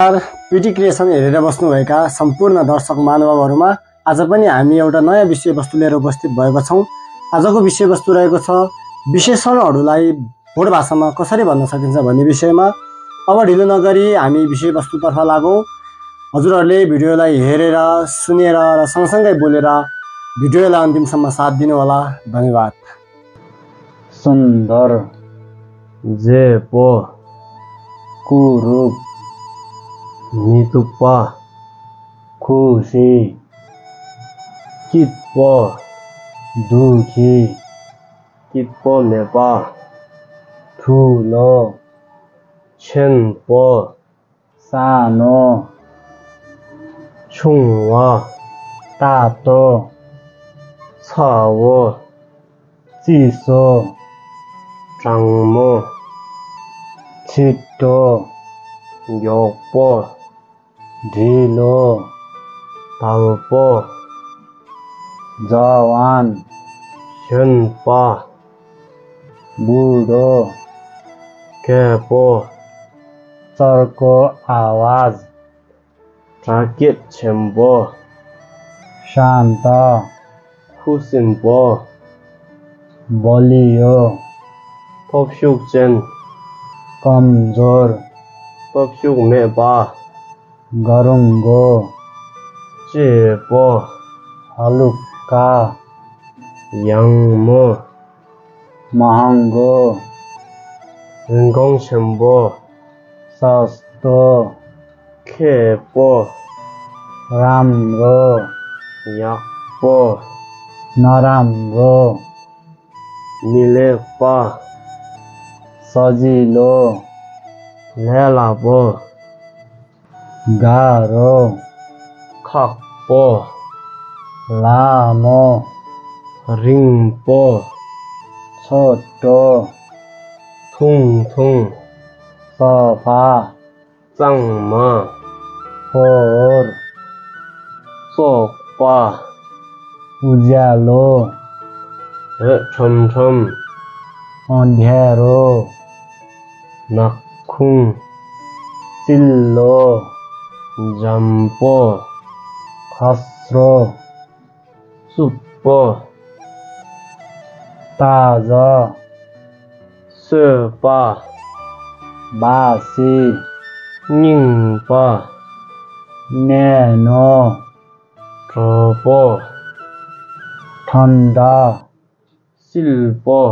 PT creation हेरेर बस्नुभएका सम्पूर्ण दर्शक महानुभावहरूमा आज पनि हामी एउटा नयाँ विषयवस्तु लिएर उपस्थित भएका छौँ। आजको विषयवस्तु रहेको छ विशेषणहरूलाई भोट भाषामा कसरी भन्न सकिन्छ भन्ने विषयमा। अब ढिलो नगरी हामी विषयवस्तुतर्फ लागौँ। हजुरहरूले भिडियोलाई हेरेर सुनेर र सँगसँगै बोलेर भिडियोलाई अन्तिमसम्म साथ दिनुहोला। धन्यवाद। सुन्दर, जेपो, कुरूप, नितुप्पा, खुसी, कित्पो, दुखी, कित्पो नेपा, ठुलो, छेन्पो, सानो, छुङ्वा, तातो, छावो, चिसो, चाङ्मो, छिटो, योगपो, ढिलो, धाउपो, जवान, छेन्पा, बुढो, केपो, चर्को आवाज, राकेट छेम्पो, शान्त, खुसिम्पो, बलियो, थोप्सुक्चेन, कमजोर, थोप्सुक मेपा, गरुङ्गो, चेपो, हलुक्का, याङ्मो, महँगो, रिङ्गोङ छेम्पो, सस्तो, खेपो, राम्रो, याक्पो, नराम्रो, मिलेपा, सजिलो, लेलापो, गाह्रो, खप्पो, लामो, रिङ्पो, छोटो, थुङथुङ, सफा, चाङ्मा, फोहोर, सोक्पा, उज्यालो, छमछम, अँध्यारो, नक्खुङ, चिल्लो, जम्पो, खस्रो, सुप्पो, ताजा, सेपा, बासी, निङ्पा, न्यानो, ट्रोपो, ठन्डा, शिल्पो।